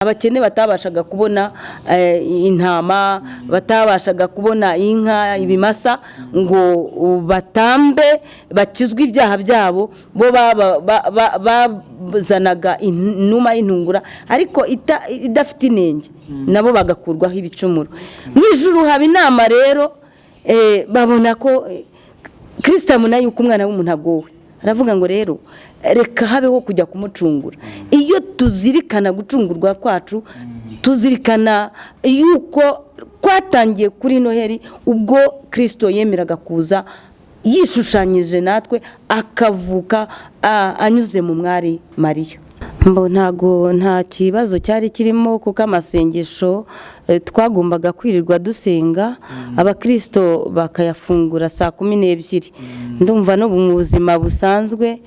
Abakene batabashaga kubona intama, batabashaga kubona inka, ibimasa ngo batambe bakizwe ibyaha byabo, bo bazanaga inuma y'intungura ariko idafite inenge, nabo bagakurwaho ibicumuro. Mu ijuru haba inama rero, babona ko Kirisito abona yuko umwana w'umuntu agowe, aravuga ngo rero reka habeho kujya kumucungura. Iyo tuzirikana gucungurwa kwacu, tuzirikana yuko kwatangiye kuri Noheli, ubwo Kirisito yemeraga kuza yishushanyije natwe, akavuka anyuze mu mwari Mariya. Ntago nta kibazo cyari kirimo, kuko amasengesho twagombaga kwirirwa dusenga, abakirisito bakayafungura saa 12. Ndumva no mu buzima busanzwe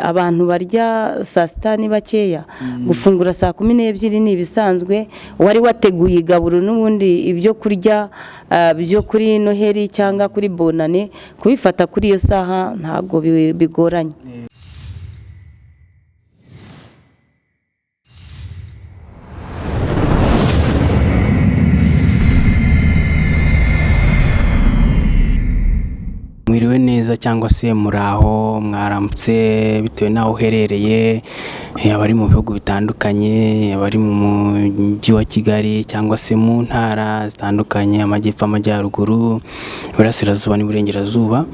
abantu barya saa sita ni bakeya, gufungura saa 12 ni ibisanzwe. Wari wateguye igaburo n'ubundi ibyo kurya byo kuri Noheli cyangwa kuri Bonane, kubifata kuri iyo saha ntabwo bigoranye. Mwiriwe neza cyangwa se muraho, mwaramutse bitewe n'aho uherereye, abari mu bihugu bitandukanye, abari mu mujyi wa Kigali cyangwa se mu ntara zitandukanye, amajyepfo, amajyaruguru, iburasirazuba n'iburengerazuba,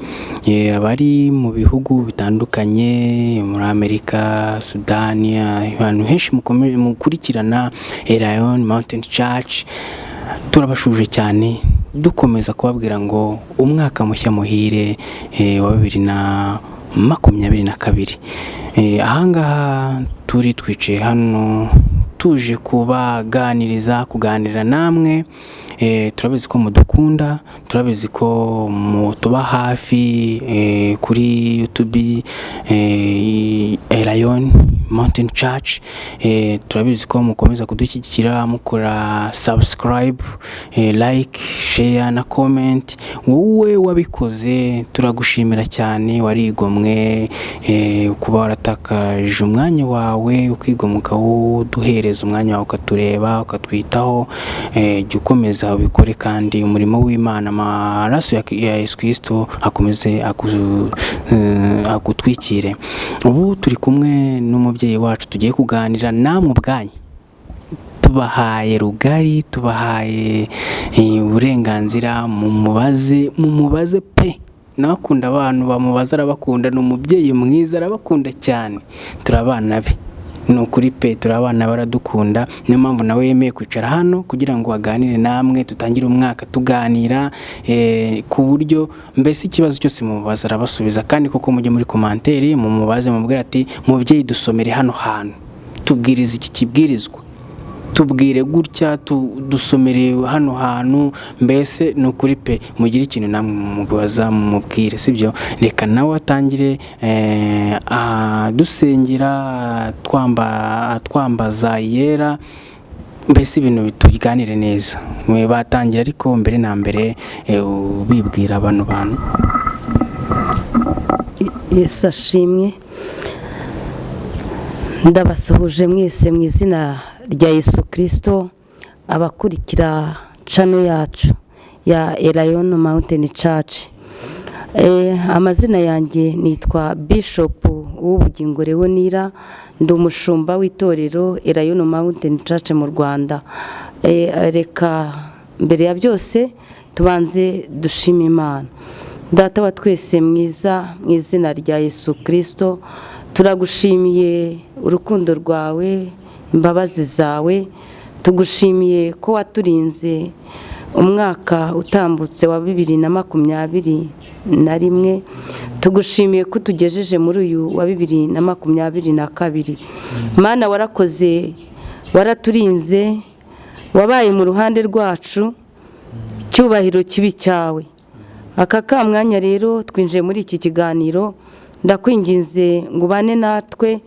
abari mu bihugu bitandukanye, muri Amerika, Sudani, ahantu henshi mukurikirana Elayono Mountain Church, turabashuje cyane, dukomeza kubabwira ngo umwaka mushya muhire wa 2022. Ahangaha turi twicaye hano tuje kubaganiriza, kuganira namwe. Turabizi ko mudukunda, turabizi ko mutuba hafi kuri YouTube Elayono Mountain Church. Turabizi ko mukomeza kudushyigikira mukora subscribe, like, share na comment. Wowe wabikoze turagushimira cyane, warigomwe kuba waratakaje umwanya wawe ukigomwa uduhereza umwanya wawe, ukatureba, ukatwitaho. Jya ukomeza ubikore, kandi umurimo w'Imana, amaraso ya Yesu Kristo akomeze agutwikire. Ubu turi kumwe n'umubyeyi wacu tugiye kuganira namwe ubwanyu, tubahaye rugari, tubahaye uburenganzira, mumubaze pe. Nakunda abantu bamubaza, arabakunda, ni umubyeyi mwiza, arabakunda cyane, turabana be ni ukuri pe, turabana baradukunda. Niyo mpamvu nawe yemeye kwicara hano kugira ngo aganire namwe, dutangire umwaka tuganira ku buryo mbese ikibazo cyose mubaza arabasubiza. Kandi koko mujye muri commentaire mumubaze, mubwire ati mubyeyi dusomere hano hantu, tubwirize iki kibwirizwa, tubwire gutya, dusomere hano hantu, mbese ni ukuri pe, mugire ikintu namwe mubaza mumubwire, sibyo? Reka nawe atangire dusengera, twambaza yera, mbese ibintu bituganire neza. Mwe batangira, ariko mbere na mbere ubibwira abantu bantu. Yesu ashimwe, ndabasuhuje mwese mu izina rya Yesu Kristo, abakurikira channel yacu ya Elayono Mountain Church. Amazina yanjye nitwa Bishop Uwubugingo Leonira, ndi umushumba w'itorero Elayono Mountain Church mu Rwanda. Reka mbere ya byose tubanze dushime Imana. Data wa twese mwiza, mu izina rya Yesu Kristo, turagushimiye urukundo rwawe, imbabazi zawe, tugushimiye ko waturinze umwaka utambutse wa 2021, tugushimiye ko utugejeje muri uyu wa 2022. Mana warakoze, waraturinze, wabaye mu ruhande rwacu, icyubahiro kibi cyawe. Aka kamwanya rero twinjiye muri iki kiganiro, ndakwinginze ngo ubane natwe,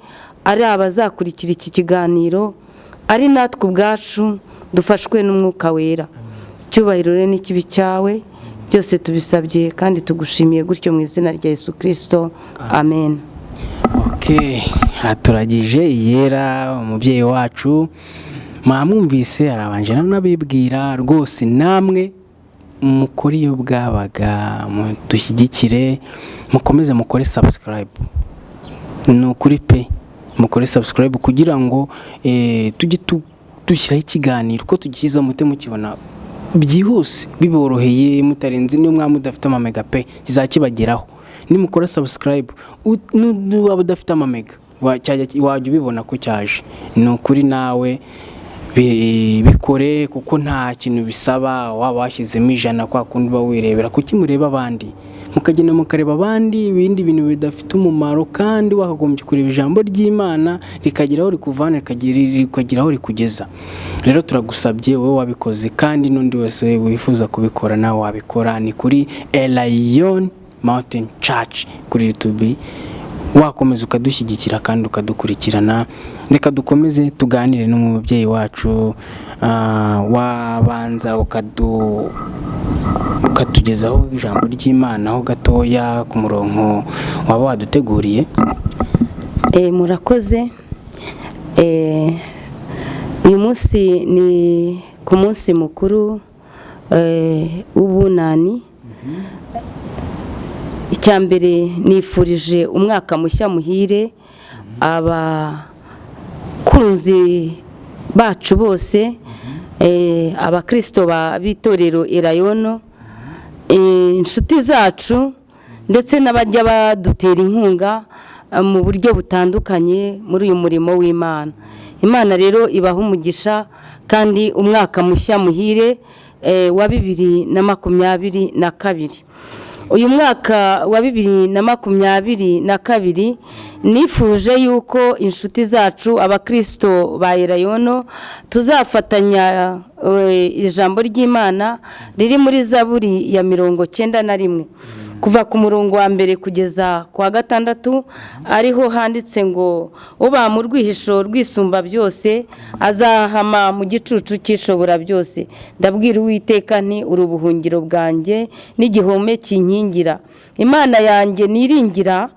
ari abazakurikira iki kiganiro, ari natwe ubwacu, dufashwe n'umwuka wera. Icyubahiro rero n'ikibi cyawe, byose tubisabye kandi tugushimiye gutyo mu izina rya Yesu Kristo, amen. Okay, aturagije yera umubyeyi wacu. Mwamwumvise, arabanje n'abibwira rwose. Namwe mukore iyo bwabaga, dushyigikire, mukomeze mukore subscribe. Ni ukuri pe, mukore subscribe kugira ngo tujye dushyiraho ikiganiro uko tugishyizeho mute mukibona byihuse, biboroheye, mutarenze. Niyo mwaba mudafite amamega pe, kizakibageraho nimukora subscribe. Waba udafite amamega, wajya ubibona ko cyaje. Ni ukuri, nawe bikore kuko nta kintu bisaba. Waba washyizemo 100, kwa kundi uba wirebera, kuki mureba abandi, mukagenda mukareba abandi ibindi bintu bidafite umumaro, kandi wakagombye kureba ijambo ry'Imana rikagira aho rikuvana, rikagira aho rikugeza? Rero turagusabye wowe wabikoze, kandi n'undi wese wifuza kubikora nawe wabikora. Ni kuri Elayon Mountain Church kuri YouTube, wakomeza ukadushyigikira kandi ukadukurikirana. Reka dukomeze tuganire n'umubyeyi wacu. Wabanza ukatugezaho ijambo ry'Imana ho gatoya ku murongo waba waduteguriye. Murakoze. Uyu munsi ni ku munsi mukuru w'ubunani. Icya mbere, nifurije umwaka mushya muhire abakunzi bacu bose, abakirisito b'itorero Elayono, inshuti zacu, ndetse n'abajya badutera inkunga mu buryo butandukanye muri uyu murimo w'Imana. Imana rero ibaha umugisha, kandi umwaka mushya muhire wa 2022. Uyu mwaka wa 2022, nifuje yuko inshuti zacu, abakirisito ba Elayono, tuzafatanya ijambo ry'Imana riri muri Zaburi ya 91, kuva ku murongo wa mbere kugeza ku wa gatandatu, ariho handitse ngo: "Uba mu rwihisho rwisumba byose azahama mu gicucu cy'Ishobora byose. Ndabwira Uwiteka nti: 'Uri ubuhungiro bwanjye n'igihome kinkingira, Imana yanjye niringira,'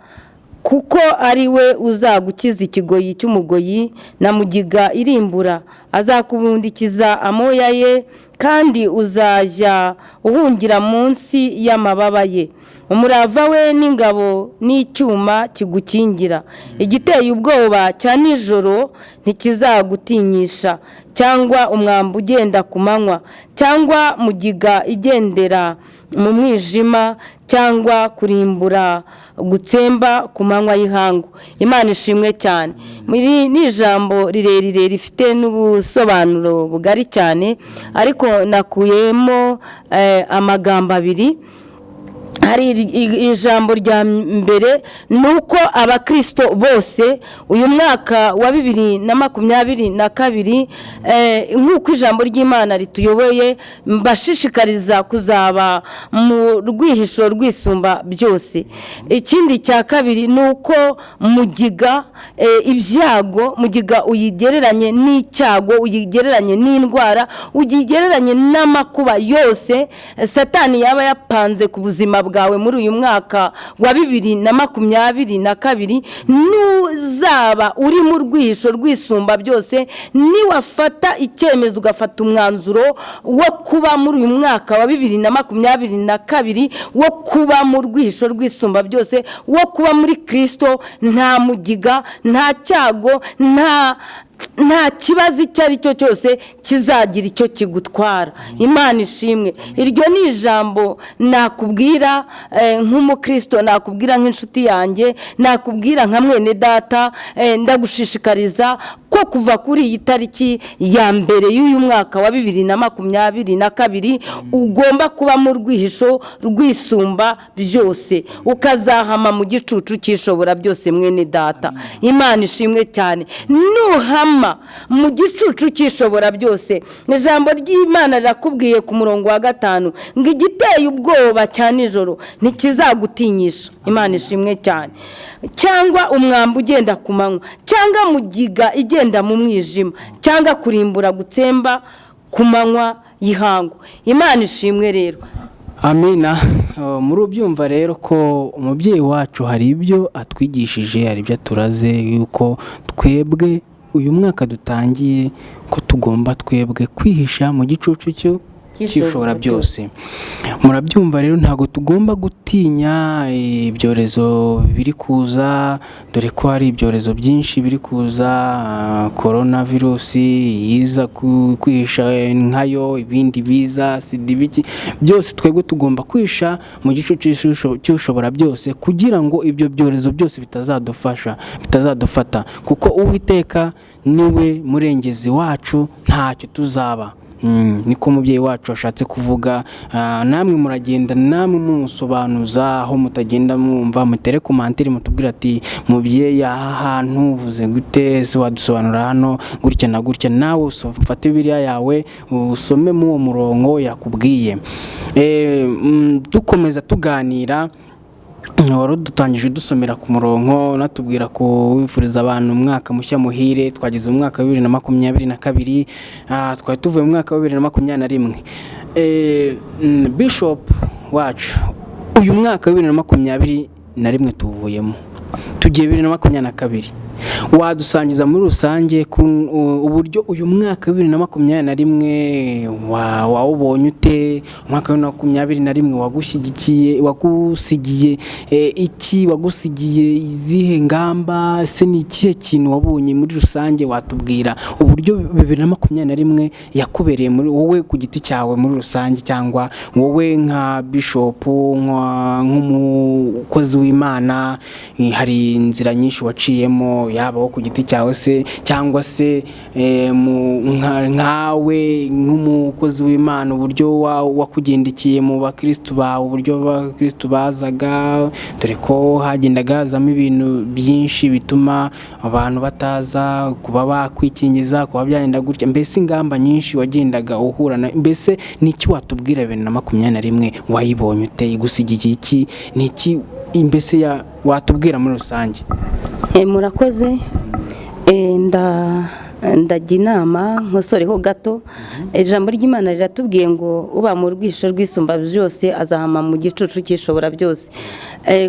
kuko ari we uzagukiza ikigoyi cy'umugoyi na mugiga irimbura. Azakubundikiza amoya ye, kandi uzajya uhungira munsi y'amababa ye. Umurava we n'ingabo n'icyuma kigukingira. Igiteye ubwoba cya nijoro ntikizagutinyisha, cyangwa umwambi ugenda ku manywa, cyangwa mugiga igendera mu mwijima, cyangwa kurimbura gutsemba ku manywa y'ihangu." Imana ishimwe cyane. Iri ni ijambo rirerire rifite n'ubusobanuro bugari cyane, ariko nakuyemo amagambo abiri. Hari ijambo rya mbere, ni uko abakirisito bose uyu mwaka wa 2022, nk'uko ijambo ry'Imana rituyoboye, mbashishikariza kuzaba mu rwihisho rwisumba byose. Ikindi cya kabiri ni uko mugiga, ibyago, mugiga uyigereranye n'icyago, uyigereranye n'indwara, uyigereranye n'amakuba yose Satani yaba yapanze ku buzima bwawe muri uyu mwaka wa 2022. Nuzaba uri mu rwihisho rwisumba byose, niwafata icyemezo, ugafata umwanzuro wo kuba muri uyu mwaka wa 2022, wo kuba mu rwihisho rwisumba byose, wo kuba muri Kirisito, nta mugiga, nta cyago, nta kibazo icyo ari cyo cyose kizagira icyo kigutwara. Imana ishimwe. Iryo ni ijambo nakubwira nk'umukristo, nakubwira nk'inshuti yanjye, nakubwira nka mwene data. Ndagushishikariza ko kuva kuri iyi tariki ya mbere y'uyu mwaka wa 2022 ugomba kuba mu rwihisho rwisumba byose, ukazahama mu gicucu cy'Ishobora byose. Mwene data, Imana ishimwe cyane. Nuhama mu gicucu cy'Ishobora byose, ijambo ry'Imana rirakubwiye ku murongo wa gatanu ngo: "Igiteye ubwoba cya nijoro ntikizagutinyisha." Imana ishimwe cyane. "Cyangwa umwambi ugenda ku manywa, cyangwa mugiga igenda mu mwijima, cyangwa kurimbura gutsemba ku manywa y'ihangu." Imana ishimwe rero. Amina. Muri ubyumva rero ko umubyeyi wacu hari ibyo atwigishije, hari ibyo aturaze, yuko twebwe Uyu mwaka dutangiye, ko tugomba twebwe kwihisha mu gicucu cyo cy'Ishobora byose. Murabyumva rero, ntabwo tugomba gutinya ibyorezo biri kuza, dore ko hari ibyorezo byinshi biri kuza, korona virusi yiza kwihisha nkayo, ibindi biza, sida, ibiki byose. Twebwe tugomba kwihisha mu gicucu cy'Ushobora byose kugira ngo ibyo byorezo byose bitazadufasha, bitazadufata, kuko Uwiteka niwe murengezi wacu, ntacyo tuzaba. Niko umubyeyi wacu ashatse kuvuga. Namwe muragenda namwe mumusobanuza aho mutagenda mwumva, mutere commentaire, mutubwira ati: "Mubyeyi, aha hantu uvuze gute? Ese wadusobanura hano gutya na gutya?" Nawe ufate Bibiliya yawe usome muri uwo murongo yakubwiye. Dukomeza tuganira, wari udutangije udusomera ku murongo, unatubwira ko wifuriza abantu umwaka mushya muhire. Twageze mu mwaka wa 2022, twari tuvuye mu mwaka wa 2021. Bishop wacu, uyu mwaka wa 2021 tuwuvuyemo, tugiye 2022. Wadusangiza muri rusange ku uburyo uyu mwaka wa 2021 wawubonye ute? Umwaka wa 2021 wagushyigikiye, wagusigiye iki? Wagusigiye izihe ngamba? Ese ni ikihe kintu wabonye muri rusange? Watubwira uburyo 2021 yakubereye muri wowe ku giti cyawe muri rusange, cyangwa wowe nka bishop, nk'umukozi w'Imana, hari inzira nyinshi waciyemo, yaba wo ku giti cyawe se, cyangwa se nkawe nk'umukozi w'Imana, uburyo wakugendekeye mu bakristu bawe, uburyo abakristu bazaga, dore ko hagendaga hazamo ibintu byinshi bituma abantu bataza, kuba bakwikingiza, kuba byagenda gutya, mbese ingamba nyinshi wagendaga uhura na, mbese ni iki watubwira? 2021 wayibonye ute? Igusigiye iki? Ni iki mbese watubwira muri rusange? Murakoze. Ndajya inama nkosoreho gato. Ijambo ry'Imana riratubwiye ngo uba mu rwisho rw'Isumba byose azahama mu gicucu cy'Ishobora byose.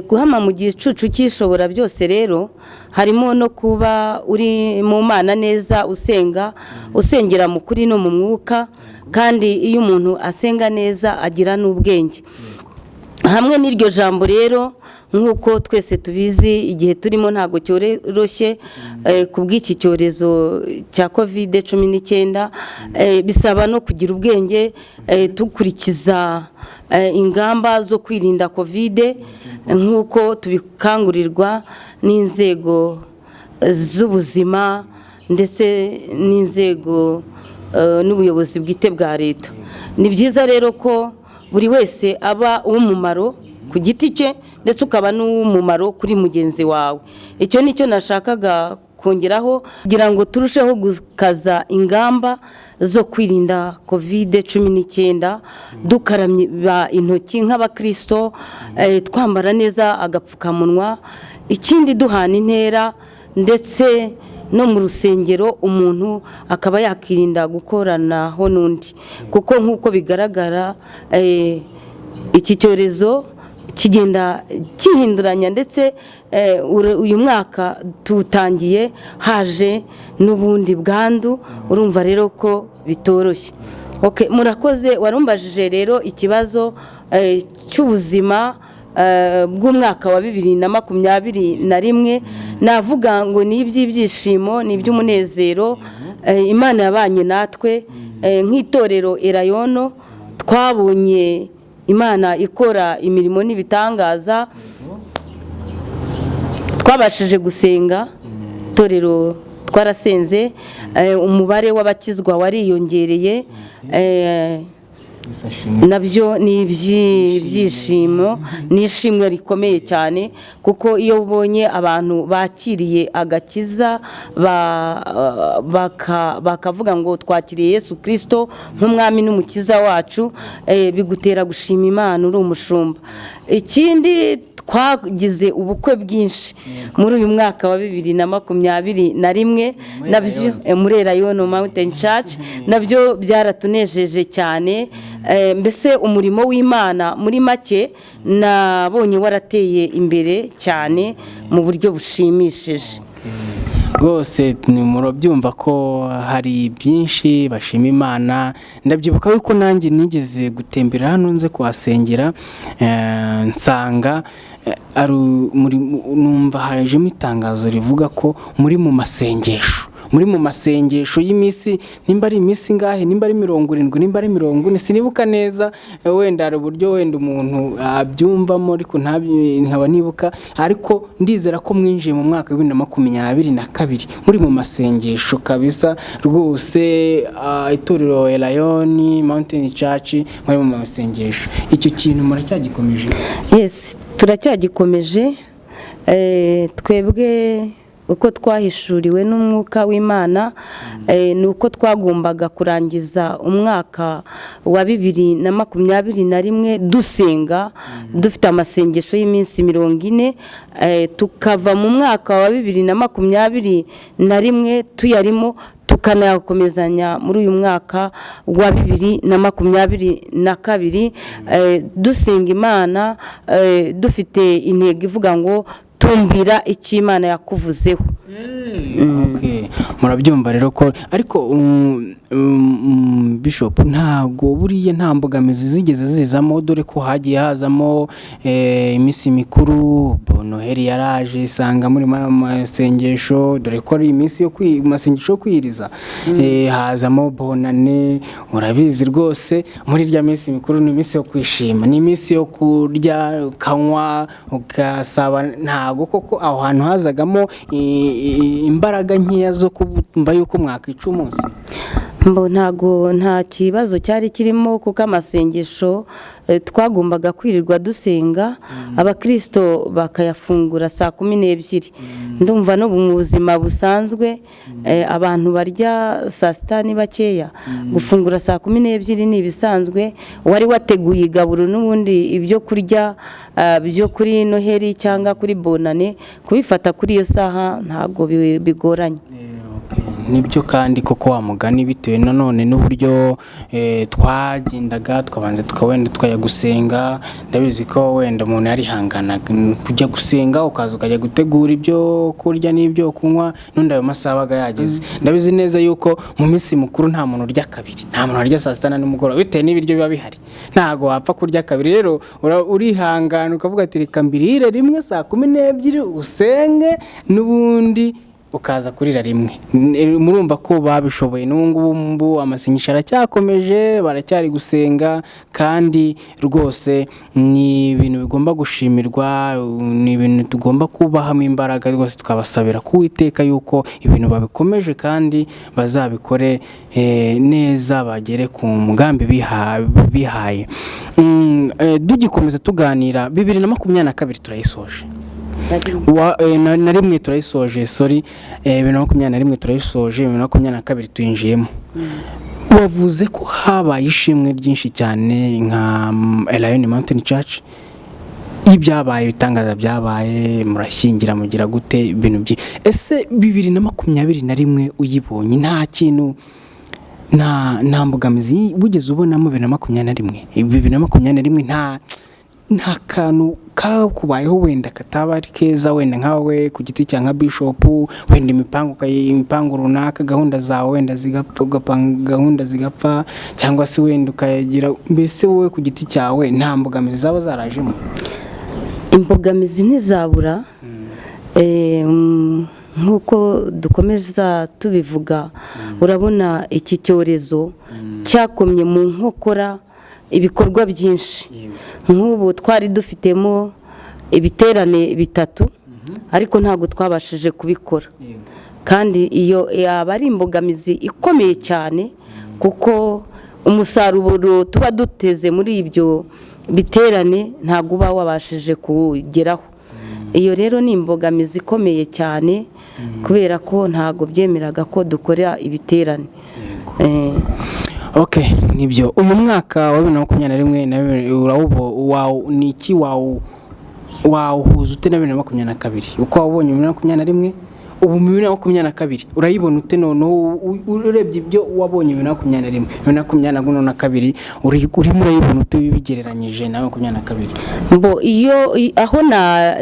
Guhama mu gicucu cy'Ishobora byose rero harimo no kuba uri mu Mana neza, usenga, usengera mu kuri no mu mwuka. Kandi iyo umuntu asenga neza agira n'ubwenge. Hamwe n'iryo jambo rero, nk'uko twese tubizi, igihe turimo ntabwo cyoroshye ku bw'iki cyorezo cya Covid 19. Bisaba no kugira ubwenge, dukurikiza ingamba zo kwirinda Covid nk'uko tubikangurirwa n'inzego z'ubuzima ndetse n'inzego n'ubuyobozi bwite bwa leta. Ni byiza rero ko buri wese aba uw'umumaro ku giti cye, ndetse ukaba n'uw'umumaro kuri mugenzi wawe. Icyo ni cyo nashakaga kongeraho kugira ngo turusheho gukaza ingamba zo kwirinda Covid 19, dukaraba intoki nk'abakirisito, twambara neza agapfukamunwa, ikindi duhana intera, ndetse no mu rusengero umuntu akaba yakirinda gukoranaho n'undi, kuko nk'uko bigaragara iki cyorezo kigenda cyihinduranya, ndetse uyu mwaka tuwutangiye haje n'ubundi bwandu. Urumva rero ko bitoroshye. Okay, murakoze. Warumbajije rero ikibazo cy'ubuzima bw'umwaka wa 2021. Navuga ngo ni iby'ibyishimo, ni iby'umunezero. Imana yabanye natwe. Nk'itorero Erayono twabonye Imana ikora imirimo n'ibitangaza. Twabashije gusenga, itorero twarasenze, umubare w'abakizwa wariyongereye. Nabyo ni ibyishimo, ni ishimwe rikomeye cyane, kuko iyo ubonye abantu bakiriye agakiza, bakavuga ngo twakiriye Yesu Kirisito nk'umwami n'umukiza wacu, bigutera gushima Imana uri umushumba. Ikindi, twagize ubukwe bwinshi muri uyu mwaka wa 2021, nabyo muri Erayono Mountain Church, nabyo byaratunejeje cyane. Mbese umurimo w'Imana muri make nabonye warateye imbere cyane mu buryo bushimishije. Rwose murabyumva ko hari byinshi bashima Imana. Ndabyibuka yuko nanjye nigeze gutembera hano nze kuhasengera, nsanga numva hajemo itangazo rivuga ko muri mu masengesho, muri mu masengesho y'iminsi, nimba ari iminsi ingahe, nimba ari 70, nimba ari 40, sinibuka neza. Wenda hari uburyo wenda umuntu abyumvamo, ariko nkaba nibuka, ariko ndizera ko mwinjiye mu mwaka wa 2022 muri mu masengesho kabisa rwose. Itorero Elayon Mountain Church muri mu masengesho, icyo kintu muracyagikomeje? Yes, turacyagikomeje. Twebwe uko twahishuriwe n'umwuka w'Imana, ni uko twagombaga kurangiza umwaka wa 2021 dusenga, dufite amasengesho y'iminsi 40, tukava mu mwaka wa 2021 tuyarimo, tukanayakomezanya muri uyu mwaka wa 2022, dusenga Imana, dufite intego ivuga ngo tumbira icyo Imana yakuvuzeho. Okay. Murabyumva rero ko ariko Bishop, ntabwo buriya nta mbogamizi zigeze zizamo, dore ko hagiye hazamo iminsi mikuru, Noheli yaraje isanga muri masengesho, dore ko ari iminsi yo masengesho yo kwiyiriza, hazamo Bonane. Urabizi rwose, muri irya minsi mikuru ni iminsi yo kwishima, ni iminsi yo kurya, ukanywa, ugasaba. Ntabwo koko aho hantu hazagamo imbaraga nkeya zo kumva yuko mwakwica umunsi? Mbo ntago, nta kibazo cyari kirimo, kuko amasengesho twagombaga kwirirwa dusenga, abakirisito bakayafungura saa 12. Ndumva no mu buzima busanzwe abantu barya saa sita ni bakeya, gufungura saa 12 ni ibisanzwe. Wari wateguye igaburo n'ubundi, ibyo kurya byo kuri Noheli cyangwa kuri Bonane, kubifata kuri iyo saha ntabwo bigoranye. Nibyo kandi koko wa mugani, bitewe nanone n'uburyo twagendaga, tukabanza tukawenda tukajya gusenga. Ndabizi ko wenda umuntu yarihanganaga kujya gusenga, ukaza ukajya gutegura ibyo kurya n'ibyo kunywa, n'undi ayo masaha abaga yageze. Ndabizi neza yuko mu minsi mikuru nta muntu urya kabiri, nta muntu urya saa sita na nimugoroba, bitewe n'ibiryo biba bihari, ntabwo wapfa kurya kabiri. Rero urihangana ukavuga ati reka mbirire rimwe saa 12, usenge, n'ubundi ukaza kurira rimwe. Murumva ko babishoboye. N'ubu ngubu amasengesho aracyakomeje, baracyari gusenga, kandi rwose ni ibintu bigomba gushimirwa, ni ibintu tugomba kubahamo imbaraga rwose, tukabasabira ku Uwiteka yuko ibintu babikomeje kandi bazabikore neza, bagere ku mugambi bihaye. Tugikomeza tuganira, 2022 turayisoje, na rimwe turayisoje, sorry, 2021 turayisoje, 2022 tuyinjiyemo. Wavuze ko habaye ishimwe ryinshi cyane nka Elayon Mountain Church, ibyabaye, ibitangaza byabaye, murashyingira, mugira gute, ibintu byinshi. Ese 2021 uyibonye, nta kintu, nta mbogamizi wigeze ubonamo? 2021, 2021, nta kantu kakubayeho wenda kataba ari keza, wenda nkawe ku giti cya nka bishop, wenda imipango runaka, gahunda zawe wenda zigapfa, ugapanga gahunda zigapfa, cyangwa se wenda ukayagira, mbese wowe ku giti cyawe nta mbogamizi zaba zarajemo? Imbogamizi ntizabura. Nk'uko dukomeza tubivuga, urabona iki cyorezo cyakomye mu nkokora ibikorwa byinshi. Nk'ubu twari dufitemo ibiterane bitatu, ariko ntabwo twabashije kubikora, kandi iyo yaba ari imbogamizi ikomeye cyane, kuko umusaruro tuba duteze muri ibyo biterane ntabwo uba wabashije kuwugeraho. Iyo rero ni imbogamizi ikomeye cyane, kubera ko ntabwo byemeraga ko dukora ibiterane. Ok, nibyo. Uyu mwaka wa 2021 ni iki wawuhuza ute na 2022? Uko wawubonye 2021, ubu 2022 urayibona ute? Noneho urebye ibyo wabonye 2021, 2022 urimo urayibona ute ubigereranyije na 22? Mbo iyo aho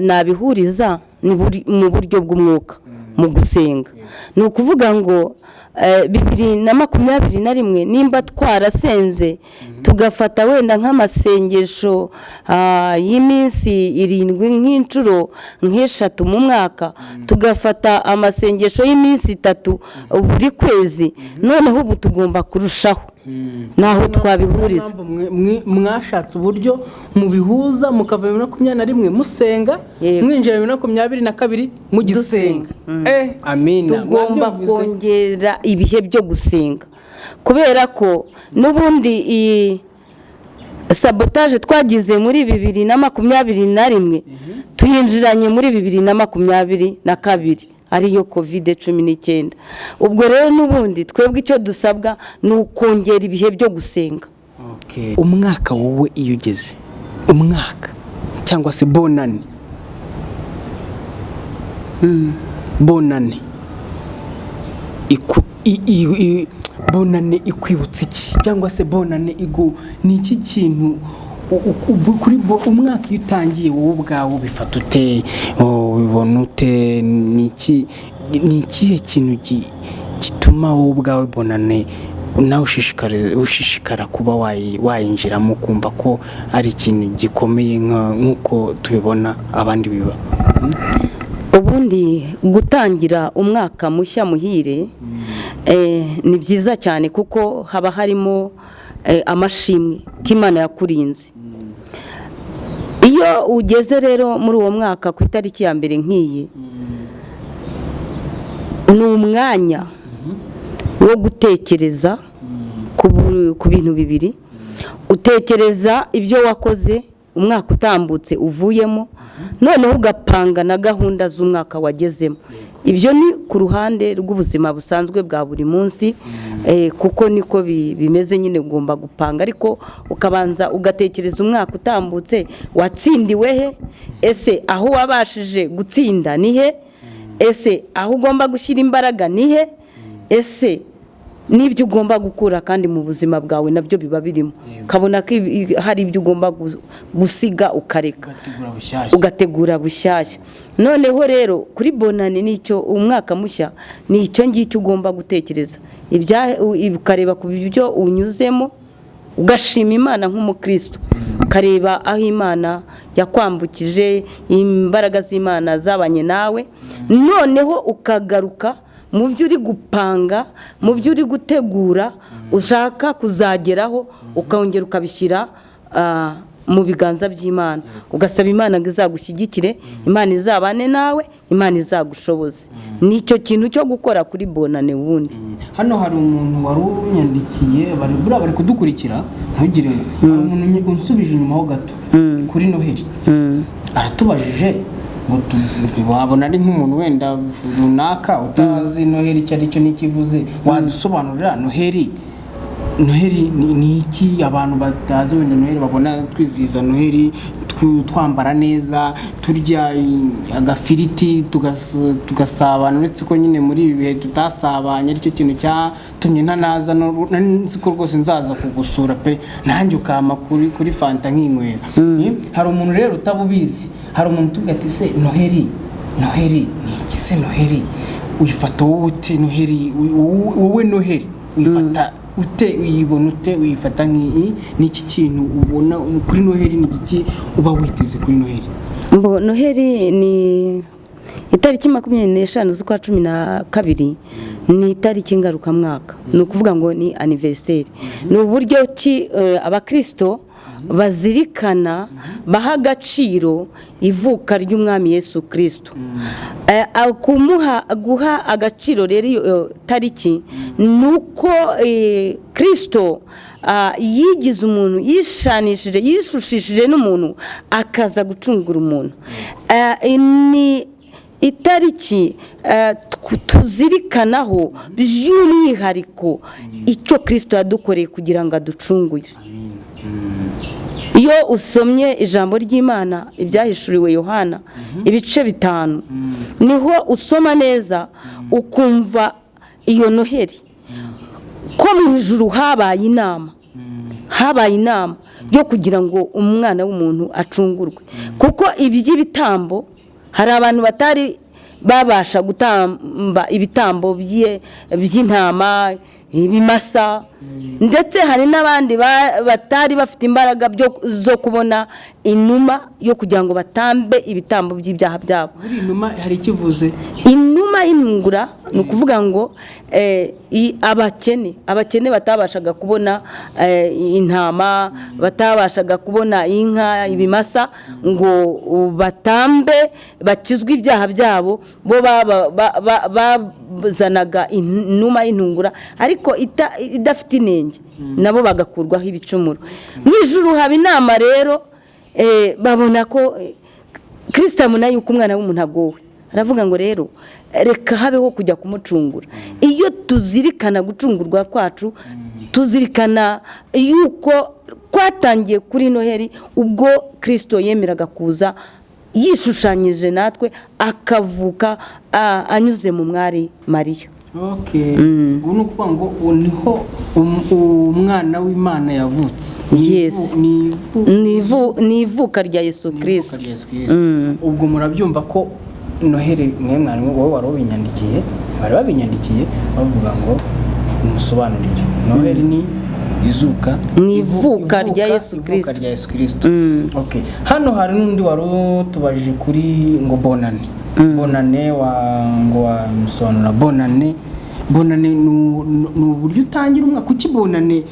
nabihuriza ni mu buryo bw'umwuka. mu gusenga. Ni ukuvuga ngo 2021 nimba twarasenze tugafata wenda nk'amasengesho y'iminsi 7 nk'inshuro nk'eshatu mu mwaka, tugafata amasengesho y'iminsi 3 buri kwezi, noneho ubu tugomba kurushaho naho twabihuriza. Mwashatse uburyo mubihuza mukava 2021 musenga, mwinjira 2022 mugisenga. Amina. Tugomba kongera ibihe byo gusenga, kubera ko n'ubundi iyi sabotage twagize muri 2021 tuyinjiranye muri 2022 ariyo COVID-19. Ubwo rero n'ubundi twebwe icyo dusabwa ni ukongera ibihe byo gusenga. Umwaka wowe iyo ugeze umwaka cyangwa se bonane, bonane bonane ikwibutsa iki, cyangwa se bonane ni iki kintu kuri umwaka iyo utangiye wowe ubwawe ubifata ute, ubibona ute? Ni ikihe kintu gituma wowe ubwawe bonane nawe ushishikara kuba wayinjiramo, ukumva ko ari ikintu gikomeye nk'uko tubibona abandi biba? Ubundi gutangira umwaka mushya muhire ni byiza cyane, kuko haba harimo amashimwe k'Imana yakurinze. Iyo ugeze rero muri uwo mwaka ku itariki ya mbere nk'iyi, ni umwanya wo gutekereza ku bintu bibiri. Utekereza ibyo wakoze umwaka utambutse uvuyemo, noneho ugapanga na gahunda z'umwaka wagezemo. Ibyo ni ku ruhande rw'ubuzima busanzwe bwa buri munsi, kuko niko bimeze nyine, ugomba gupanga, ariko ukabanza ugatekereza umwaka utambutse watsindiwe he, ese aho wabashije gutsinda ni he, ese aho ugomba gushyira imbaraga ni he, ese n'ibyo ugomba gukura kandi mu buzima bwawe nabyo biba birimo, ukabona ko hari ibyo ugomba gusiga ukareka, ugategura bushyashya. Noneho rero kuri bonane nicyo umwaka mushya ni icyo ngicyo ugomba gutekereza, ukareba ku byo unyuzemo, ugashima Imana nk'umukristo, ukareba aho Imana yakwambukije, imbaraga z'Imana zabanye nawe, noneho ukagaruka mu byo uri gupanga, mu byo uri gutegura ushaka kuzageraho, ukongera ukabishyira mu biganza by'Imana, ugasaba Imana ngo izagushyigikire, Imana izabane nawe, Imana izagushoboze. Nicyo kintu cyo gukora kuri bonane. Ubundi hano hari umuntu wari unyandikiye, buriya bari kudukurikira, ntugire ngo hari umuntu unsubije inyuma ho gato kuri Noheli, aratubajije ngo wabona ari nk'umuntu wenda runaka utazi Noheli icyo ari cyo n'ikivuze, wadusobanurira Noheli ni iki? Abantu batazi wenda Noheli babona twizihiza Noheli twambara neza, turya agafiriti, tugasabana, uretse ko nyine muri ibi bihe tutasabanye, aricyo kintu cyatumye ntanaza, nzi ko rwose nzaza kugusura pe, nanjye ukama kuri fanta nkinywera. Hari umuntu rero utabubizi, hari umuntu utubwira ati se Noheli ni iki? Se Noheli uyifata wowe ute? Noheli wowe Noheli uyifata ute? Uyibona ute? Uyifata nk'iyi? Ni iki kintu ubona kuri Noheli? Ni iki uba witeze kuri Noheli? Noheli ni itariki 25 z'ukwa 12, ni itariki ngarukamwaka, ni ukuvuga ngo ni aniveriseri. Ni uburyo ki abakristo bazirikana, baha agaciro ivuka ry'umwami Yesu Kristo. Guha agaciro rero iyo tariki ni uko Kristo yigize umuntu, yishanishije, yishushishije n'umuntu, akaza gucungura umuntu. Ni itariki tuzirikanaho by'umwihariko icyo Kristo yadukoreye kugira ngo aducungure. Iyo usomye ijambo ry'Imana ibyahishuriwe Yohana ibice 5, niho usoma neza ukumva iyo Noheli ko mu ijuru habaye inama, habaye inama yo kugira ngo umwana w'umuntu acungurwe, kuko iby'ibitambo hari abantu batari babasha gutamba ibitambo by'intama, ibimasa, ndetse hari n'abandi batari bafite imbaraga zo kubona inuma yo kugira ngo batambe ibitambo by'ibyaha byabo. Buri inuma hari ikivuze. Inuma y'intungura ni ukuvuga ngo abakene batabashaga kubona intama, batabashaga kubona inka, ibimasa ngo batambe bakizwe ibyaha byabo, bo bazanaga inuma y'intungura ariko idafite inenge, nabo bagakurwaho ibicumuro. Mu ijuru haba inama rero, babona ko Kirisito abona yuko umwana w'umuntu agowe, aravuga ngo rero reka habeho kujya kumucungura. Iyo tuzirikana gucungurwa kwacu, tuzirikana yuko kwatangiye kuri Noheli, ubwo Kirisito yemeraga kuza yishushanyije natwe, akavuka anyuze mu mwari Mariya. Okay. Ubu ni ukuvuga ngo ubu niho umwana w'Imana yavutse. Yes. Ni Ni ivuka rya Yesu ivuka Kirisito. rya Yesu Kristo. Ubwo murabyumva ko Noheli mwe mwari, wowe wari ubinyandikiye, bari babinyandikiye bavuga ngo musobanurire Noheli ni izuka Ni ivuka rya Yesu ivuka Kristo. rya Yesu Kristo. Okay. Hano hari n'undi wari utubajije kuri ngo bonane, bonane wa ngo wamusobanura bonane. Bonane ni uburyo utangira umwaka. Kuki bonane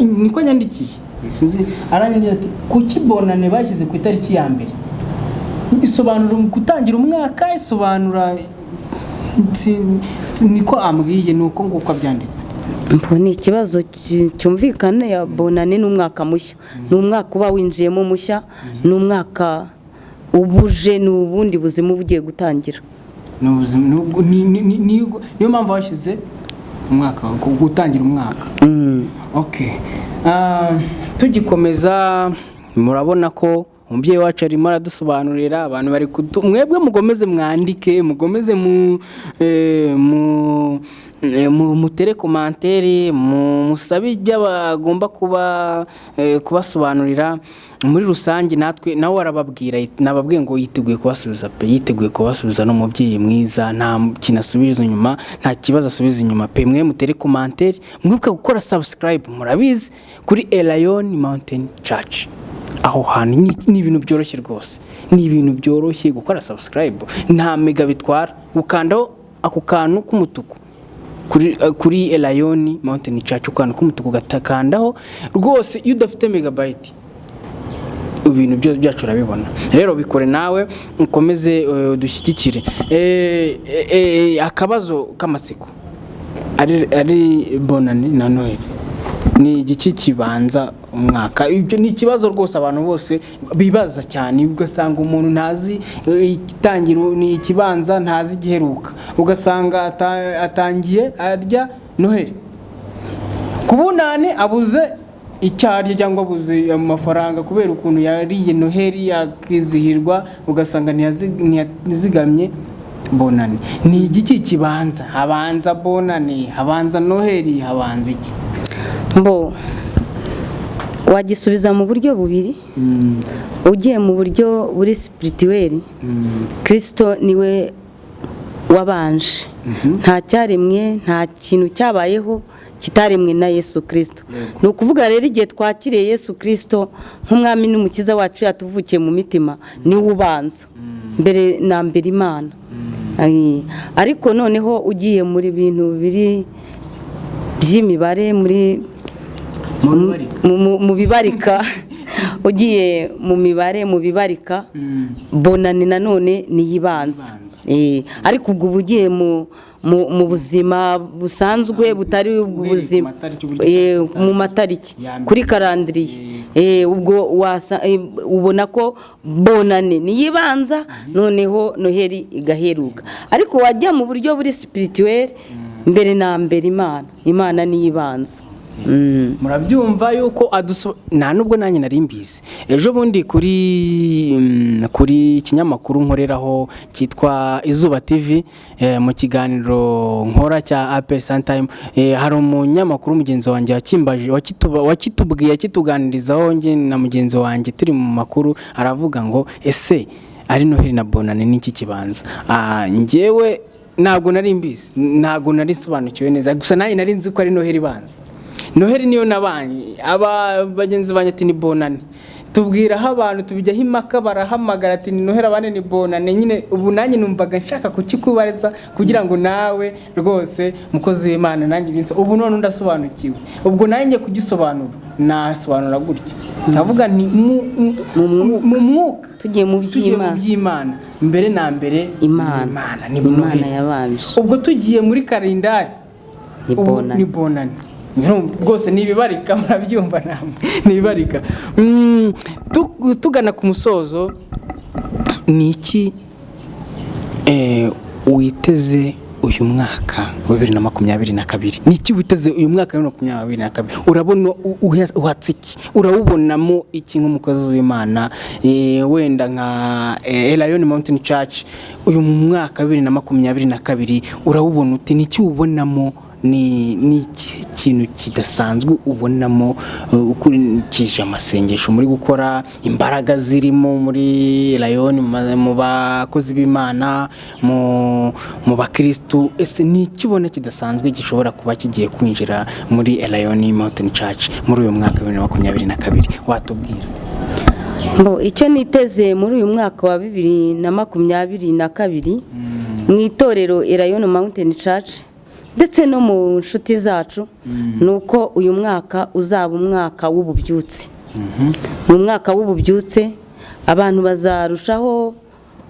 niko yandikiye, sinzi, aranyandikiye ati kuki bonane bashyize ku itariki ya mbere? Isobanura gutangira umwaka, isobanura niko ambwiye, ni uko nguko abyanditse. Mbo ni ikibazo cyumvikana. Ya bonane ni umwaka mushya, ni umwaka uba winjiyemo mushya, ni umwaka ubuje, ni ubundi buzima uba ugiye gutangira. Ni ubuzima, niyo mpamvu bashyize umwaka gutangira umwaka. Okay. Tugikomeza murabona ko umubyeyi wacu arimo aradusobanurira. Abantu bari kudu mwebwe mugomeze mwandike, mugomeze mu mutere commentaire, musabe ibyo bagomba kuba kubasobanurira muri rusange. Natwe nawe arababwira, nababwiye ngo yiteguye kubasubiza pe, yiteguye kubasubiza. Ni umubyeyi mwiza, nta kintu asubiza inyuma, nta kibazo asubiza inyuma pe. Mwe mutere commentaire, mwibuke gukora subscribe, murabizi, kuri Elayon Mountain Church. Aho hantu ni ibintu byoroshye rwose, ni ibintu byoroshye gukora subscribe, nta mega bitwara, gukandaho ako kantu k'umutuku kuri Elayon Mountain Church, akantu k'umutuku gatakandaho rwose. Iyo udafite megabyte ibintu byacu urabibona. Rero bikore nawe ukomeze udushyigikire. Akabazo k'amatsiko, ari bonane na Noheli, ni igiki kibanza umwaka? Ibyo ni ikibazo rwose abantu bose bibaza cyane, ugasanga umuntu ntazi igitangiro ni ikibanza, ntazi igiheruka, ugasanga atangiye arya Noheli, ku bunane abuze icyo arya cyangwa abuze amafaranga kubera ukuntu yariye Noheli akizihirwa, ugasanga ntiyazigamye bonane. Ni igiki kibanza? Habanza bonane, habanza Noheli, habanza iki? Mbo wagisubiza mu buryo bubiri. Ugiye mu buryo buri spirituel, Kirisito niwe wabanje. Nta cyaremwe, nta kintu cyabayeho kitaremwe na Yesu Kirisito. Ni ukuvuga rero igihe twakiriye Yesu Kirisito nk'umwami n'umukiza wacu, yatuvukiye mu mitima, niwe ubanza mbere na mbere Imana. Ay, ariko noneho ugiye muri bintu biri by'imibare, muri Mu bibarika. mu bibarika, ugiye mu mibare, mu bibarika, bonane nanone niyibanza. Ibanza. Ariko ubwo uba ugiye mu buzima busanzwe butari Uhereye ku ubuzima matariki, uburyo itariki mu matariki ya mbere. Kuri calendrier. Ubwo ubona ko bonane niyibanza, noneho Noheli igaheruka. Ariko wajya mu buryo buri spirituel, mbere na mbere Imana niyibanza. Murabyumva yuko nta nubwo nanjye nari mbizi. Ejo bundi kuri ikinyamakuru nkoreraho cyitwa Izuba TV, mu kiganiro nkora cya APR Sometime, hari umunyamakuru mugenzi wanjye wakimbaje, wakitubwiye, akituganirizaho njye na mugenzi wanjye turi mu makuru, aravuga ngo ese Ari Noheli na Bonane, n'iki kibanza? Njyewe ntabwo nari mbizi, ntabwo nari nsobanukiwe neza. Gusa nanjye nari nzi ko ari Noheli ibanza. Noheli niyo nabanye, aba bagenzi banjye ati ni Bonane. Tubwiraho abantu, tubijyaho impaka, barahamagara ati ni Noheli, abandi ni Bonane. Nyine ubu nanjye numvaga nshaka kukikubariza kugira ngo nawe rwose, mukozi w'Imana, nanjye ubu none ndasobanukiwe. Ubwo nanjye kugisobanura nasobanura gutya, ndavuga nti mu mwuka, Tugiye mu tugiye mu by'Imana. by'Imana, mbere na mbere Imana. Imana ni Imana Noheli. yabanje. Ubwo tugiye muri kalendari, Ni ubu Bonane. Ni Bonane rwose, ni ibibarika, murabyumva namwe, ni ibibarika. Tugana ku musozo, ni iki witeze uyu mwaka wa 2022? Ni iki witeze uyu mwaka wa 2022? Urabona uhatse iki? Urawubonamo iki nk'umukozi w'Imana, wenda nka Elayono Mountain Church? Uyu mwaka wa 2022 urawubona ute? Ni iki ubonamo? Ni ikihe kintu kidasanzwe ubonamo, ukurikije amasengesho muri gukora, imbaraga zirimo muri Elayono, mu bakozi b'Imana, mu bakirisitu? Ese ni iki ubona kidasanzwe gishobora kuba kigiye kwinjira muri Elayono Mountain Church muri uyu mwaka wa 2022? Watubwira? Mbo, icyo niteze muri uyu mwaka wa 2022 mu itorero Elayono Mountain Church ndetse no mu nshuti zacu, ni uko uyu mwaka uzaba umwaka w'ububyutse. Ni umwaka w'ububyutse, abantu bazarushaho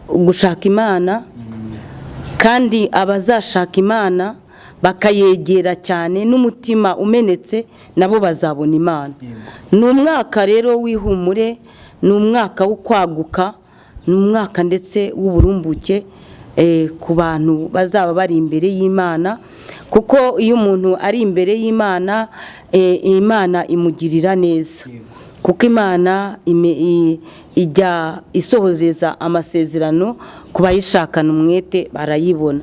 gushaka Imana, kandi abazashaka Imana bakayegera cyane n'umutima umenetse, nabo bazabona Imana. Ni umwaka rero w'ihumure, ni umwaka wo kwaguka, ni umwaka ndetse w'uburumbuke ku bantu bazaba bari imbere y'Imana, kuko iyo umuntu ari imbere y'Imana, Imana imugirira neza, kuko Imana ijya isohoreza amasezerano ku bayishakana umwete, barayibona.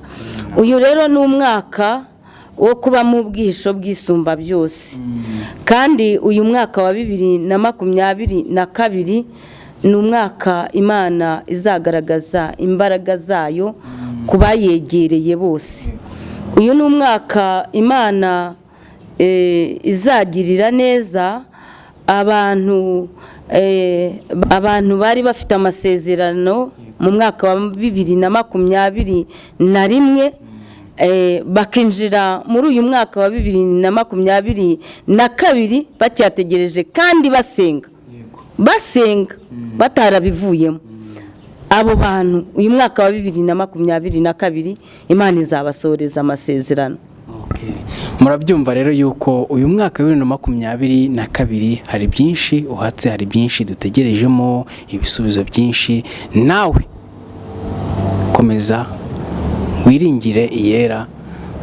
Uyu rero ni umwaka wo kuba mu bwihisho bw'Isumba byose. Kandi uyu mwaka wa 2022 ni umwaka Imana izagaragaza imbaraga zayo ku bayegereye bose. Uyu ni umwaka Imana izagirira neza abantu bari bafite amasezerano mu mwaka wa 2021, bakinjira muri uyu mwaka wa 2022 bacyategereje kandi basenga, basenga batarabivuyemo. Abo bantu uyu mwaka wa 2022 Imana izabasohoreza amasezerano. Okay. Murabyumva rero yuko uyu mwaka wa 2022 hari byinshi uhatse, hari byinshi dutegerejemo ibisubizo byinshi. Nawe komeza wiringire Iyera,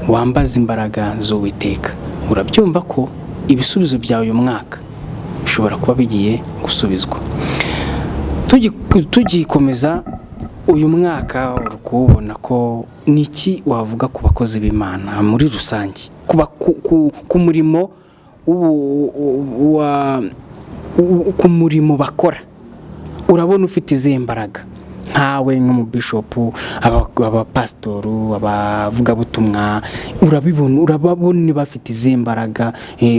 wambaze imbaraga z'Uwiteka. Urabyumva ko ibisubizo byawe uyu mwaka bishobora kuba bigiye gusubizwa. Tugikomeza, uyu mwaka uri kuwubona ko ni iki wavuga ku bakozi b'Imana muri rusange, ku murimo ku murimo bakora? Urabona ufite izihe mbaraga nkawe nk'umubishopu, abapasitoru, abavugabutumwa? Urabibona, urababona bafite izihe mbaraga,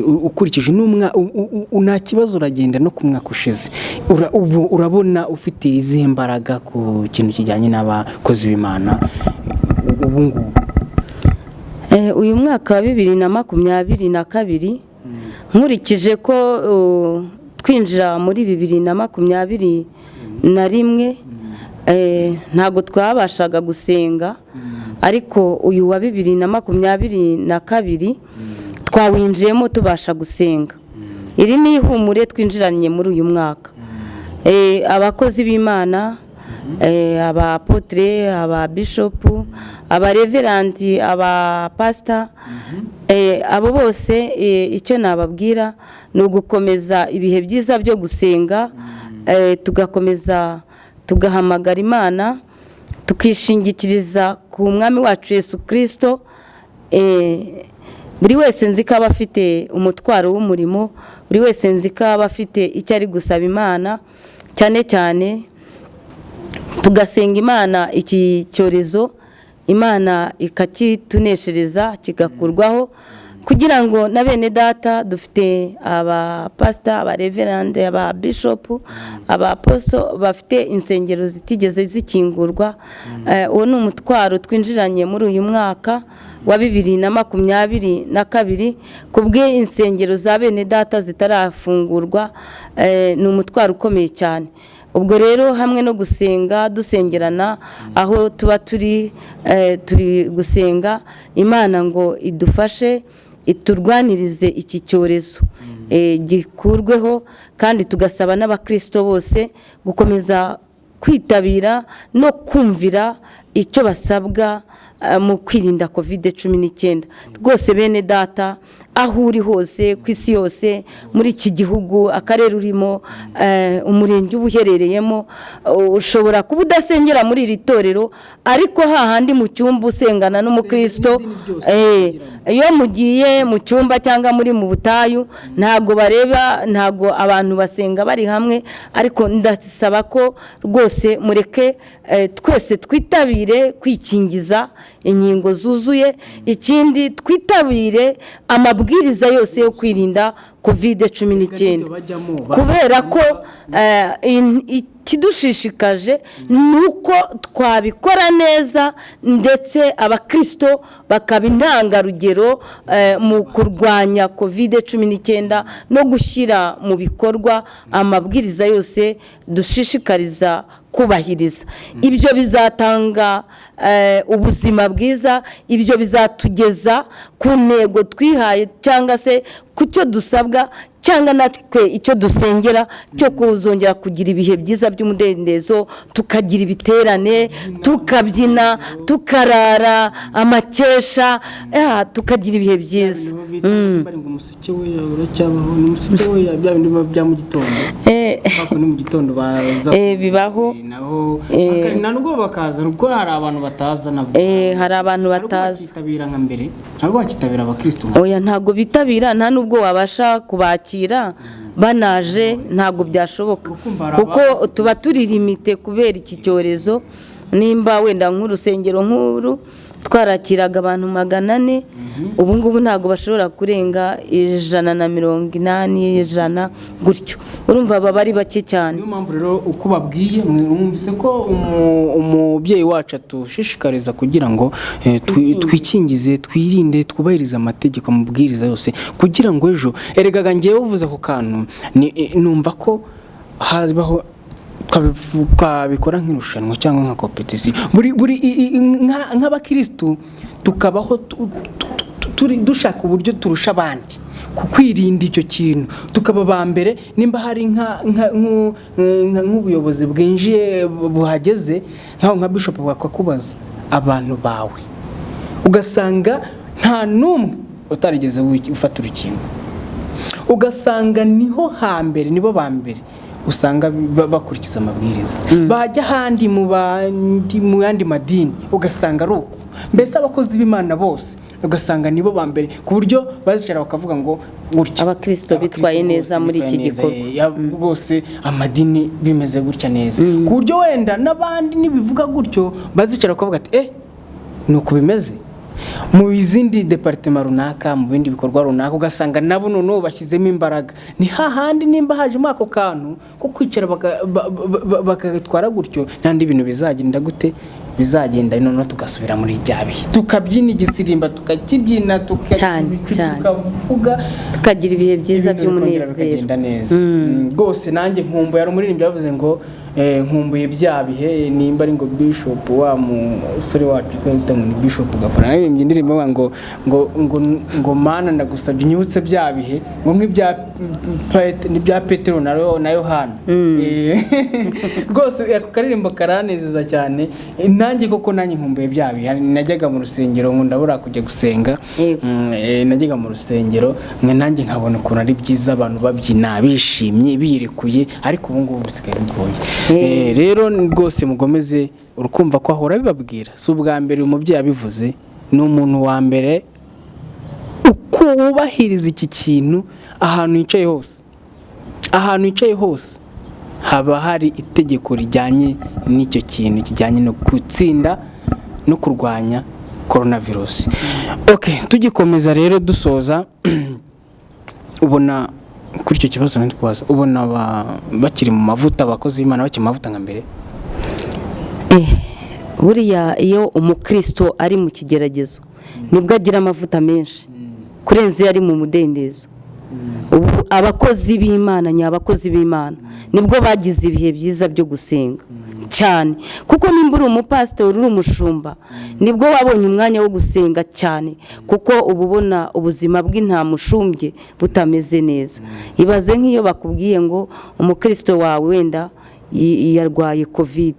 ukurikije nta kibazo uragenda no ku mwaka ushize? Ubu urabona ufite izihe mbaraga ku kintu kijyanye n'abakozi b'Imana ubu ngubu? Uyu mwaka wa 2022, nkurikije ko twinjira muri 2021 ntabwo twabashaga gusenga, ariko uyu wa 2022 twawinjiyemo tubasha gusenga. Iri ni ihumure twinjiranye muri uyu mwaka. Abakozi b'Imana, abapotre, ababishopu, abareveranti, abapasita, abo bose, icyo nababwira ni ugukomeza ibihe byiza byo gusenga, tugakomeza tugahamagara Imana, tukishingikiriza ku Mwami wacu Yesu Kirisito. Buri wese nzi ko aba afite umutwaro w'umurimo, buri wese nzi ko aba afite icyo ari gusaba Imana, cyane cyane Tugasenga Imana iki cyorezo, Imana ikakituneshereza kigakurwaho, kugira ngo na bene data dufite, abapasita, abareverande, ababishopu, abaposo bafite insengero zitigeze zikingurwa. Uwo ni umutwaro twinjiranye muri uyu mwaka wa 2022, kubw'insengero za bene data zitarafungurwa. Ni umutwaro ukomeye cyane. Ubwo rero hamwe no gusenga, dusengerana aho tuba turi, turi gusenga Imana ngo idufashe, iturwanirize iki cyorezo gikurweho, kandi tugasaba n'abakirisito bose gukomeza kwitabira no kumvira icyo basabwa mu kwirinda COVID-19. Rwose bene data, aho uri hose ku isi yose, muri iki gihugu, akarere urimo, umurenge uba uherereyemo, ushobora kuba udasengera muri iri torero, ariko hahandi mu cyumba usengana n'umukristo. N'idini ryose Iyo mugiye mu cyumba cyangwa muri mu butayu, ntabwo bareba, ntabwo abantu basenga bari hamwe, ariko ndasaba ko rwose mureke twese twitabire kwikingiza inkingo zuzuye. Ikindi, twitabire amabwiriza yose yo kwirinda COVID-19, bajyamo kubera ko ikidushishikaje ni uko twabikora neza, ndetse abakirisito bakaba intangarugero mu kurwanya COVID-19 no gushyira mu bikorwa amabwiriza yose dushishikariza kubahiriza. Ibyo bizatanga ubuzima bwiza, ibyo bizatugeza ku ntego twihaye, cyangwa se ku cyo dusabwa, cyangwa natwe icyo dusengera cyo kuzongera kugira ibihe byiza by'umudendezo, tukagira ibiterane, tukabyina, tukarara amakesha, tukagira ibihe byiza. Bari ngo umuseke we uracyabaho, ni umuseke we, bya bindi biba bya mu gitondo. Bako ni mu gitondo baza. Bibaho. Naho na nubwo bakaza, ubwo hari abantu bataza nabwo. Hari abantu Hari ubwo bataza. Bakitabira nka mbere, ntabwo bakitabira abakristo nka Oya, ntabwo bitabira, nta nubwo wabasha kubakira banaje, ntabwo byashoboka, Ukumva hari kuko tuba turi limité kubera iki cyorezo. Nimba wenda nk'urusengero nk'uru twarakiraga abantu 400, ubu ngubu ntabwo bashobora kurenga 180, 100 gutyo. Urumva baba ari bake cyane. Niyo mpamvu rero uko babwiye, mwumvise ko umubyeyi wacu atushishikariza kugira ngo twikingize, twirinde, twubahirize amategeko, amabwiriza yose, kugira ngo ejo, erega ngewe uvuze ako kantu numva ko habaho twabikora nk'irushanwa cyangwa nka compétition, buri nk'abakirisitu tukabaho turi dushaka uburyo turusha abandi ku kwirinda icyo kintu, tukaba ba mbere. Nimba hari nk'ubuyobozi bwinjiye buhageze, nkaho nka bishop bakakubaza abantu bawe, ugasanga nta n'umwe utarigeze ufata urukingo, ugasanga niho hambere, nibo ba mbere usanga bakurikiza amabwiriza. Bajya ahandi mu bandi, mu yandi madini, ugasanga ari uko. Mbese abakozi b'Imana bose ugasanga nibo ba mbere, ku buryo bazicara bakavuga ngo gutya Abakristo bitwaye Abakristo neza bose muri iki bitwaye neza, gikorwa. Bose amadini bimeze gutya neza, ku buryo wenda n'abandi nibivuga gutyo bazicara bakavuga ati: "Eh, ni uku bimeze mu zindi département runaka, mu bindi bikorwa runaka", ugasanga nabo noneho bashyizemo imbaraga. Ni hahandi nimba hajemo ako kantu ko kwicara bakatwara gutyo, n'andi bintu bizagenda gute? Bizagenda noneho tugasubira muri bya bihe, tukabyina igisirimba, tukakibyina, Cyane, cyane. tukavuga, tukagira ibihe byiza ibintu bikongera by'umunezero. Bikagenda neza. Rwose nanjye nkumbuye, hari umuririmbyi yavuze ngo nkumbuye bya bihe, nimba ari ngo bishop wa musore wacu twita ngo ni Bishop Gafara, yaririmbye indirimbo ivuga ngo "Mana, ndagusabye unyibutse bya bihe", ngo nk'ibya n'ibya Petero na Yohana. Rwose ako karirimbo karanezeza cyane. Nanjye koko nanjye nkumbuye bya bihe. Najyaga mu rusengero ngo ndabura kujya gusenga. Najyaga mu rusengero mwe nanjye nkabona ukuntu ari byiza, abantu babyina bishimye, birekuye, ariko ubu ngubu bisigaye bigoye. Rero rwose mugomeze urukumva ko ahora bibabwira, si ubwa mbere uyu mubyeyi abivuze. Ni umuntu wa mbere uko wubahiriza iki kintu ahantu yicaye hose, ahantu yicaye hose. Haba hari itegeko rijyanye n'icyo kintu kijyanye no gutsinda no kurwanya coronavirus. Okay, tugikomeza rero dusoza, ubona kuri icyo kibazo nari kubaza, ubona bakiri mu mavuta, abakozi b'Imana bakiri mu mavuta nka mbere? Buriya iyo umukristo ari mu kigeragezo nibwo agira amavuta menshi kurenza iyo ari mu mudendezo. Ubu abakozi b'Imana, nyabakozi b'Imana, nibwo bagize ibihe byiza byo gusenga cyane, kuko nimba uri umupasitori, uri umushumba, nibwo wabonye umwanya wo gusenga cyane, kuko uba ubona ubuzima bw'intama ushumbye butameze neza. Ibaze nk'iyo bakubwiye ngo umukristo wawe wenda yarwaye COVID,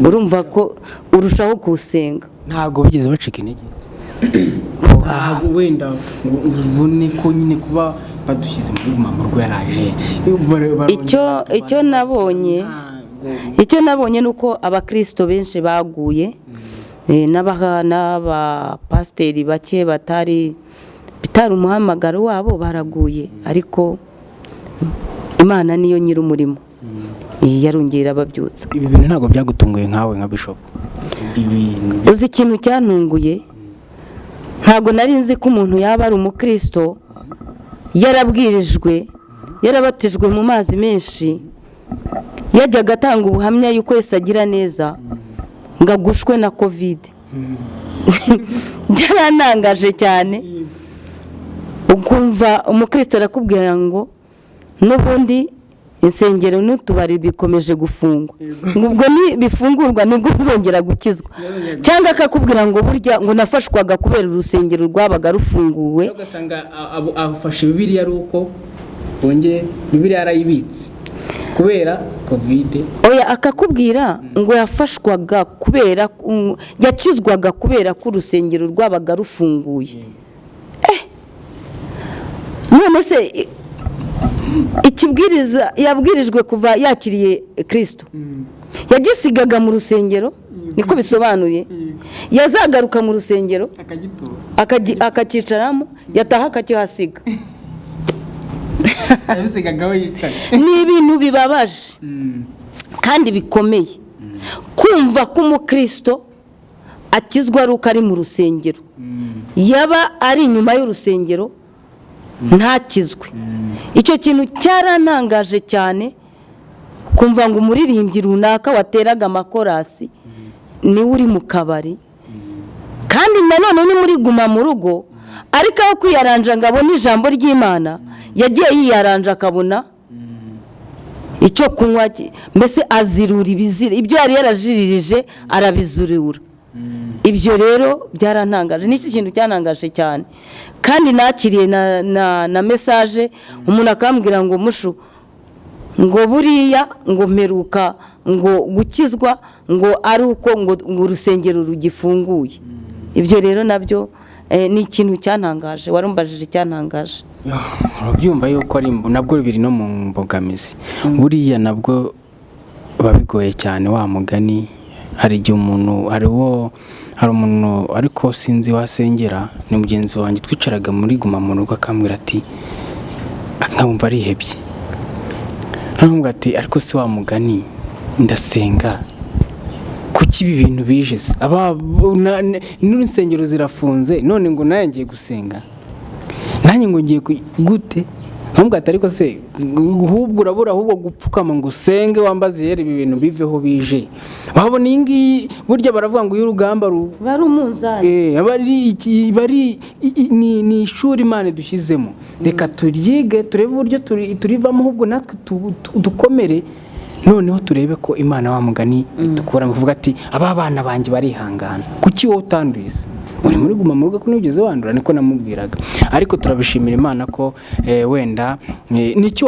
urumva ko urushaho kuwusenga. Ntabwo bigeze bacika intege, ntabwo wenda ngo ubone ko nyine kuba badushyize muri guma mu rugo yaraje? Icyo nabonye ni uko abakristo benshi baguye, n'abapasiteri bake batari bitari umuhamagaro wabo baraguye, ariko Imana niyo nyir'umurimo, yarongera irababyutsa. Ibi bintu ntabwo byagutunguye nkawe nka bishop, ibintu? Uzi ikintu cyantunguye? Ntabwo nari nzi ko umuntu yaba ari umukristo, yarabwirijwe, yarabatijwe mu mazi menshi, yajyaga atanga ubuhamya yuko Yesu agira neza, ngo agushwe na COVID. Byarantangaje cyane, ukumva umukristo arakubwira ngo n'ubundi insengero n'utubari bikomeje gufungwa, ngo ubwo bifungurwa nibwo uzongera gukizwa, cyangwa akakubwira ngo burya ngo nafashwaga kubera urusengero rwabaga rufunguwe. Ugasanga afashe Bibiliya ari uko bongeye, Bibiliya yarayibitse kubera COVID. Oya, akakubwira ngo yafashwaga kubera yakizwaga kubera ko urusengero rwabaga rufunguye. None se ikibwiriza yabwirijwe kuva yakiriye Kirisito yagisigaga mu rusengero, niko bisobanuye? Yazagaruka mu rusengero akagitura, akacyicaramo, yataha akakihasiga. Yabisigagaho yicaye. Ni ibintu bibabaje kandi bikomeye kumva ko umukristo akizwa ari uko ari mu rusengero, yaba ari inyuma y'urusengero ntakizwe. Icyo kintu cyarantangaje cyane, kumva ngo umuririmbyi runaka wateraga amakorasi niwe uri mu kabari, kandi nanone ni muri guma mu rugo, ariko aho kwiyaranja ngo abone ijambo ry'Imana, yagiye yiyaranja akabona icyo kunywa, mbese azirura ibizira, ibyo yari yarajiririje arabizurura. Ibyo rero byarantangaje, nicyo kintu cyantangaje cyane. Kandi nakiriye na message, umuntu akambwira ngo mushu, ngo buriya ngo mperuka ngo gukizwa ngo ari uko ngo urusengero rugifunguye. Ibyo rero nabyo ni ikintu cyantangaje. Warumbajije icyantangaje. Urabyumva yuko ari nabwo biri no mu mbogamizi. Buriya nabwo biba bigoye cyane. Wa mugani, hari igihe umuntu, hari uwo, hari umuntu, ariko sinzi wasengera, ni mugenzi wanjye, twicaraga muri guma mu rugo, akambwira ati, nkamva arihebye, nkamubwira ati: "Ariko si wa mugani, ndasenga, kuki ibi bintu bije se? Aba n'insengero zirafunze, none ngo nawe ngiye gusenga, nanjye ngo ngiye gute?" Nkamubwira ati: "Ariko se ahubwo urabura ahubwo gupfukama ngo usenge, wambaze yera ibi bintu biveho bije." Wabona iyi ngiyi, burya baravuga ngo iyo urugamba bari umunzani. Aba ari iki, aba ari ni ishuri Imana idushyizemo, reka turyige, turebe uburyo turivamo, ahubwo natwe dukomere, noneho turebe ko Imana wa mugani idukuramo, kuvuga ati: "Aba bana banjye barihangana, kuki wowe utanduye se? Uri muri guma mu rugo ko ntigeze wandura?" Niko namubwiraga. Ariko turabishimira Imana ko wenda niki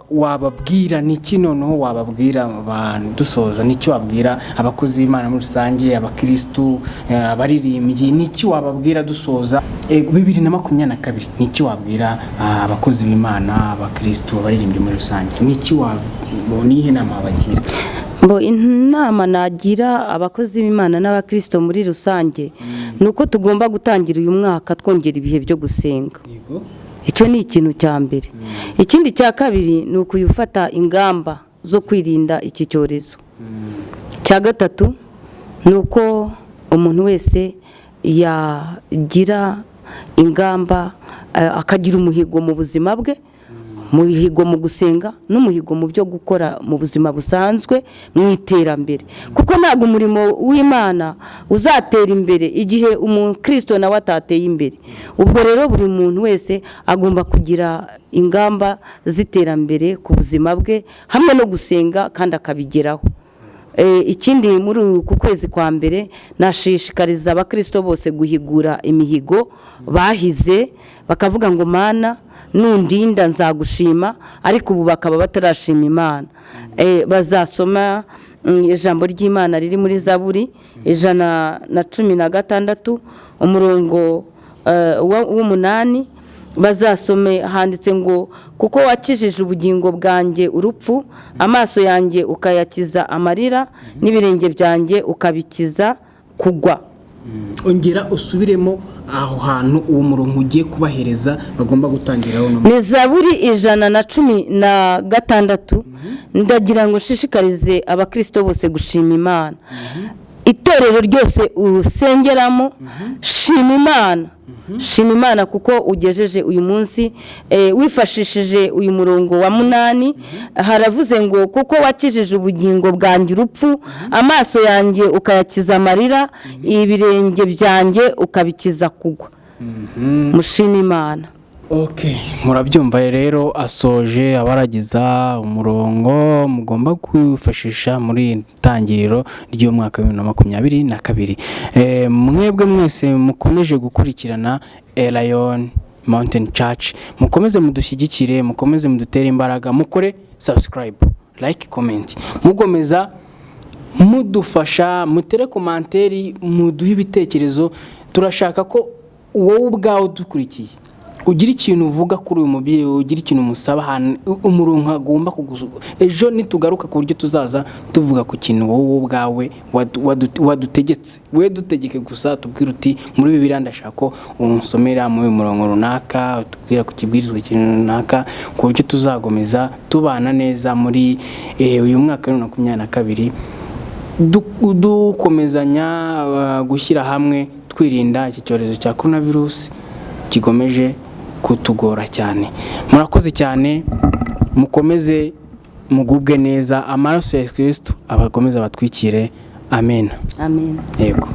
wababwira, niki noneho wababwira abantu dusoza, niki wabwira abakozi b'Imana muri rusange, abakirisitu, abaririmbyi, niki wababwira dusoza 2022? Niki wabwira abakozi b'Imana, abakirisitu, abaririmbyi muri rusange? Niki wa niyihe nama wabagira? Mbo inama nagira abakozi b'Imana n'abakirisito muri rusange ni uko tugomba gutangira uyu mwaka twongera ibihe byo gusenga. Yego. Icyo ni ikintu cya mbere. Ikindi cya kabiri ni ukuyifata ingamba zo kwirinda iki cyorezo. Cya gatatu ni uko umuntu wese yagira ingamba, akagira umuhigo mu buzima bwe, umuhigo mu gusenga n'umuhigo mu byo gukora mu buzima busanzwe mu iterambere, kuko ntabwo umurimo w'Imana uzatera imbere igihe umukristo nawe atateye imbere. Ubwo rero buri muntu wese agomba kugira ingamba z'iterambere ku buzima bwe hamwe no gusenga kandi akabigeraho. Ikindi, muri uku kwezi kwa mbere nashishikariza abakristo bose guhigura imihigo bahize, bakavuga ngo Mana nundinda nzagushima, ariko ubu bakaba batarashima Imana. Bazasoma ijambo ry'Imana riri muri Zaburi 116 umurongo 8, bazasome handitse ngo kuko wakijije ubugingo bwanjye urupfu, amaso yanjye ukayakiza amarira, n'ibirenge byanjye ukabikiza kugwa. Ongera usubiremo aho hantu, uwo murongo ugiye kubahereza bagomba gutangiraho. Ni Zaburi 116. Ndagira ngo nshishikarize abakristo bose gushima Imana. Itorero ryose usengeramo, shima Imana, shima Imana kuko ugejeje uyu munsi. Wifashishije uyu murongo wa 8, haravuze ngo kuko wakijije ubugingo bwanjye urupfu, amaso yanjye ukayakiza amarira, ibirenge byanjye ukabikiza kugwa. Mushima Imana. Okay, murabyumva rero, asoje abaragiza umurongo mugomba kwifashisha muri itangiriro ry'umwaka wa 2022. Mwebwe mwese mukomeje gukurikirana Elayon Mountain Church, mukomeze mudushyigikire, mukomeze mudutere imbaraga, mukore subscribe, like, comment, mugomeza mudufasha, mutere commentaire, muduhe ibitekerezo. Turashaka ko wowe ubwawe udukurikiye ugira ikintu uvuga kuri uyu mubyeyi, ugira ikintu umusaba, umurongo agomba kugusuka ejo nitugaruka, ku buryo tuzaza tuvuga ku kintu wowe ubwawe wadutegetse. We dutegeke gusa, tubwire uti muri Bibiliya ndashaka ko unsomera muri uyu murongo runaka, utubwira ku kibwirizwa ikintu runaka, ku buryo tuzagomeza tubana neza muri uyu mwaka wa 2022, dukomezanya gushyira hamwe twirinda iki cyorezo cya corona virus kigomeje kutugora cyane. Murakoze cyane, mukomeze mugubwe neza, amaraso ya Yesu Kristo abakomeze abatwikire. Amen. Amen. Yego.